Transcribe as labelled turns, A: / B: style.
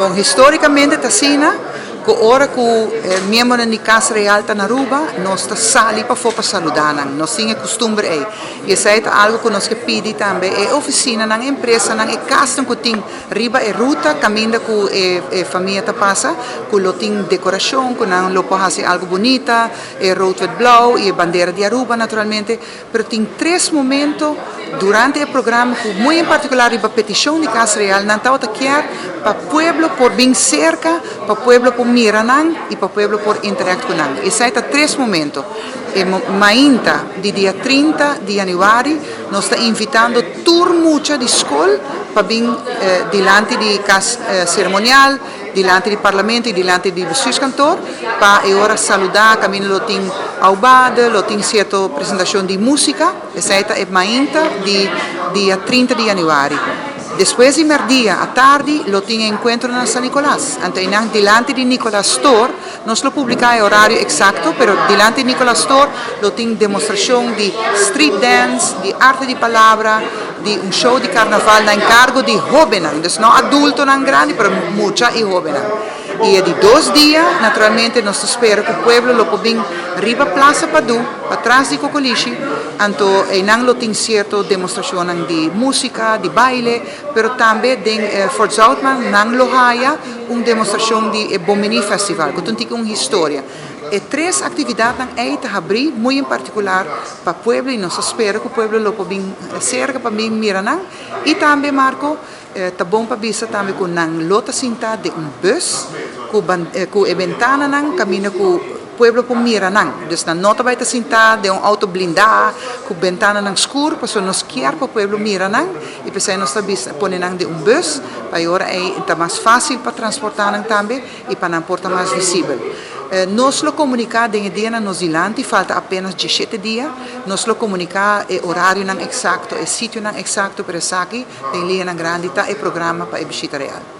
A: Bon, histórikamente ta asina, ku ora ku miembro di Kas Real ta na Aruba, nos ta sali pafó pa saludá nan. Nos tin e kustumber ei. I esei ta algu ku nos ke pidi tambe e ofisinanan, empresanan, e kasnan ku tin riba e ruta, kaminda ku e famia ta pasa, ku lo tin dekorashon, ku nan lo por hasi algu bunita, e rood, wit, blauw i e bandera di Aruba naturalmente. Pero tin tres momento durante e programa ku muy en partikular riba petishon di Kas Real nan tabata kier pa pueblo por bin serka, pa pueblo por mira nan i pa pueblo por interact ku nan. Esei ta tres momento. E mainta di dia 30 di yanüari nos ta invitando tur mucha di skol pa bin dilanti di kas seremonial, dilanti di Parlamento i dilanti di bestuurskantoor pa e ora saludá. Kaminda lo tin aubade, lo tin sierto presentashon di músika. Esei ta e mainta di dia 30 di yanüari. Despues di mèrdia, atardi, lo tin e enkuentro na San Nicolas. Anto einan dilanti di Nicolas Store, nos lo publiká e orario eksakto, pero dilanti di Nicolas Store lo tin demostrashon di street dance, di arte di palabra, di un show di karnaval na enkargo di hóbennan. Dus no adultonan grandi, pero mucha i hóbennan. I e di dos dia, naturalmente, nos ta spera ku pueblo lo por bin riba Plaza Padu, patras di Kokolishi, anto einan lo tin sierto demostrashonnan di músika, di baile, pero tambe den Fort Zoutman nan lo haya un demostrashon di e Bon Bini Festival, ku ta un tiki un historia. E tres aktividatnan ei ta habrí, muy en partikular pa pueblo, i nos ta spera ku pueblo lo por bin serka pa bin mira nan. I tambe, Marco, ta bon pa bisa tambe ku nan lo ta sintá den un bus ku e bentananan kaminda ku pueblo por mira nan. Dus nan no ta bai ta sintá den un outo blindá ku bentananan skur, pasobra nos kier pa pueblo mira nan i p'esei nos ta bisa pone nan den un bus pa e ora ei ta mas fásil pa transportá nan tambe i pa nan por ta mas visibel. Nos lo komuniká den e dianan nos dilanti, falta apenas 17 dia, nos lo komuniká e orarionan eksakto, e sitionan eksakto, pero esaki den liñanan grandi ta e programa pa e bishita real.